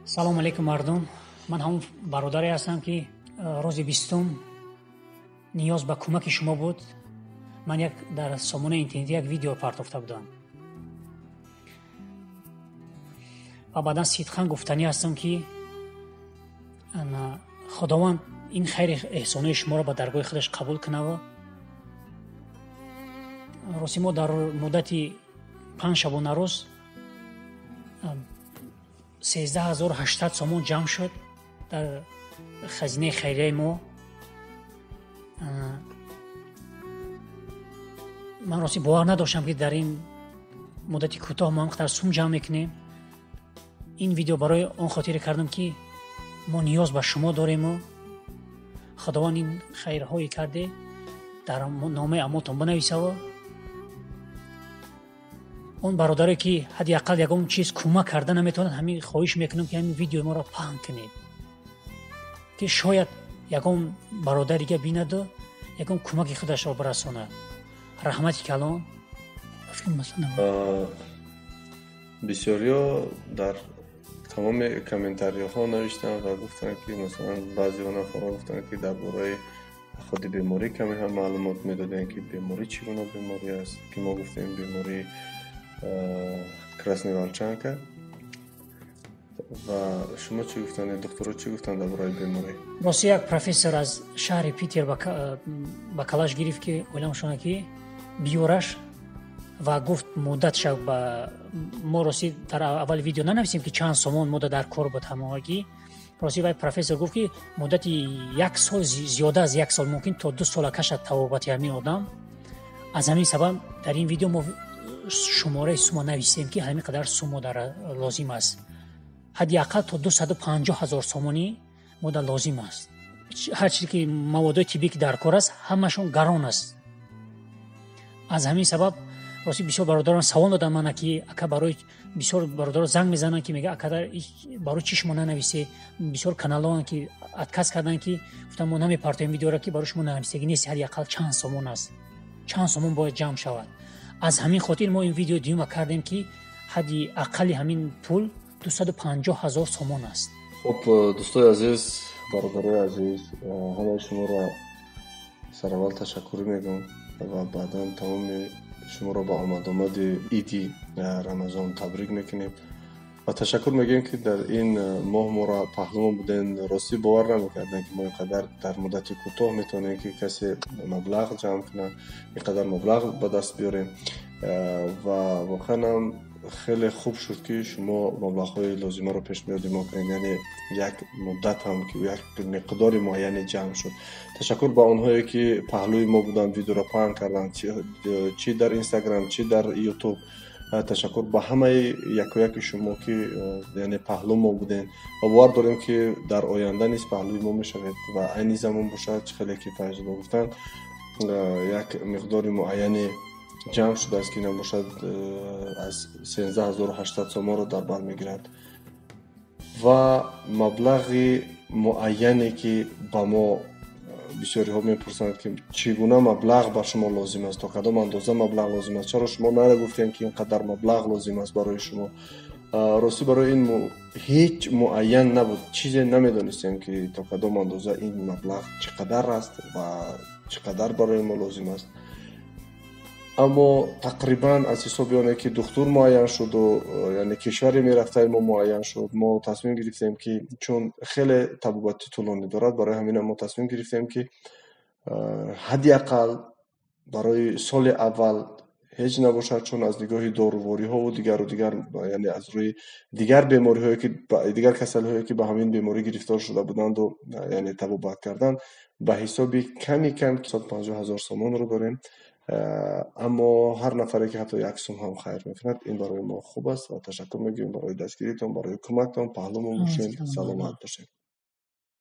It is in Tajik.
Салому алейкум, мардум. Ман ҳамон бародаре ҳастам, ки рӯзи 20-ум ниёз ба кӯмаки шумо буд. Ман як дар сомонаи интернетӣ як видео партофта будам ва баъдан сидқан гуфтанӣ ҳастам, ки Худованд ин хайри эҳсонои шуморо ба даргоҳи худаш қабул кунава. Рости, мо дар муддати 5 шабонарӯз 13 800 сомон ҷамъ шуд дар хазинаи хайрияи мо. Ман рости бовар надоштам, ки дар ин муддати кӯтоҳ мо ҳамқадар сум ҷамъ мекунем. Ин видео барои он хотире кардам, ки мо ниёз ба шумо дорему Худованд ин хайрҳое карде дар номаи аъмолтон бинависаво. Он бародаре, ки ҳадди ақал ягон чиз кӯмак карда наметавонад, ҳамин хоҳиш мекунам, ки ҳамин видеои моро паҳн кунед, ки шояд ягон бародар дига бинаду ягон кӯмаки худашро бирасонад. Раҳмати калон. Бисёриҳо дар тамоми комментариҳо навиштанд ва гуфтанд, ки масалан, баъзеҳо нафарҳо гуфтанд, ки дар бораи худи беморӣ каме ҳам маълумот медодем, ки беморӣ чӣ гуна беморӣ аст, ки мо гуфтем бемории красный волчанка. Ва шумо чӣ гуфтанд, духтуро чӣ гуфтанд дар бораи беморӣ? Рости, як профессор аз шаҳри Питер ба калаш гирифт, ки оиламшона ки биёраш, ва гуфт муддатша ба мо. Рости, дар аввали видео нанависем, ки чанд сомон мода дар кор буд ҳамоҳагӣ. Рости, вай профессор гуфт, ки муддати як сол, зиёда аз як сол, мумкин то 2 сола кашад табобати ҳамин одам. Аз ҳамин сабаб дар ин видео мо шумораи сума нависем, ки ҳамин қадар сумо дар лозим аст. Ҳадди ақал то 250 000 сомонӣ мода лозим аст. Ҳар чизе ки маводои тиббӣ ки дар кор аст, ҳамашон гарон аст. Аз ҳамин сабаб, рости, бисёр бародарон савол доданд мана, ки ака, барои бисёр бародарон занг мезананд, ки мега: «Ака, барои чӣ шумо нанависе?» Бисёр каналҳоанд, ки отказ карданд, ки гуфтанд: «Мо намепартоем видеоро, ки барои шумо нанависагӣ нест ҳадди ақал чанд сомон аст, чанд сомон бояд ҷамъ шавад». Аз ҳамин хотир мо ин видеои дуюма кардем, ки ҳадди ақалли ҳамин пул 250 000 сомон аст. Хуб, дӯстои азиз, бародарои азиз, ҳамаи шуморо сараввал ташаккурӣ мегӯям ва баъдан тамоми шуморо ба омадомади иди Рамазон табрик мекунем ва ташаккур мегӯем, ки дар ин моҳ моро паҳлумон будем. Ростӣ, бовар намекардем, ки мо ин қадар дар муддати кӯтоҳ метавонем, ки касе маблағ ҷамъ кунад, ин қадар маблағ ба даст биёрем. Ва воқеан ҳам хеле хуб шуд, ки шумо маблағҳои лозимаро пешниҳоди мо кунед, яъне як муддат ҳам ки як миқдори муайяне ҷамъ шуд. Ташаккур ба онҳое, ки паҳлӯи мо буданд, видеоро паҳн карданд, чӣ дар Инстаграм, чӣ дар Ютуб. Ташаккур ба ҳамаи якояки шумо, ки яъне паҳлӯ мо будем, ва бовар дорем, ки дар оянда низ паҳлӯи мо мешавед. Ва айни замон бошад, чӣ хеле ки Файзулло гуфтанд, як миқдори муайяне ҷамъ шудааст, ки набошад аз 13 800 сомонро дар бар мегирад. Ва маблағи муайяне, ки ба мо бисёриҳо мепурсанд, ки чӣ гуна маблағ ба шумо лозим аст, то кадом андоза маблағ лозим аст, чаро шумо нагуфтем, ки ин қадар маблағ лозим аст барои шумо. Ростӣ, барои ин ҳеҷ муайян набуд, чизе намедонистем, ки то кадом андоза ин маблағ чӣ қадар аст ва чӣ қадар барои мо лозим аст. Аммо тақрибан аз ҳисоби оне, ки духтур муайян шуду яъне кишваре мерафтаи мо муайян шуд, мо тасмим гирифтем, ки чун хеле табобати тӯлонӣ дорад, барои ҳаминам мо тасмим гирифтем, ки ҳадди ақал барои соли аввал ҳеҷ набошад, чун аз нигоҳи дорувориҳову дигару дигар, яъне аз рӯи дигар бемориҳое, ки дигар касалиҳое, ки ба ҳамин беморӣ гирифтор шуда буданду, яъне табобат кардан, ба ҳисоби ками кам 150 000 сомонро дорем. Аммо ҳар нафаре, ки ҳатто як сум ҳам хайр мекунад, ин барои мо хуб аст. Ва ташаккур мегӯем барои дастгиритон, барои кӯмактон. Паҳлумон бошед, саломат бошед.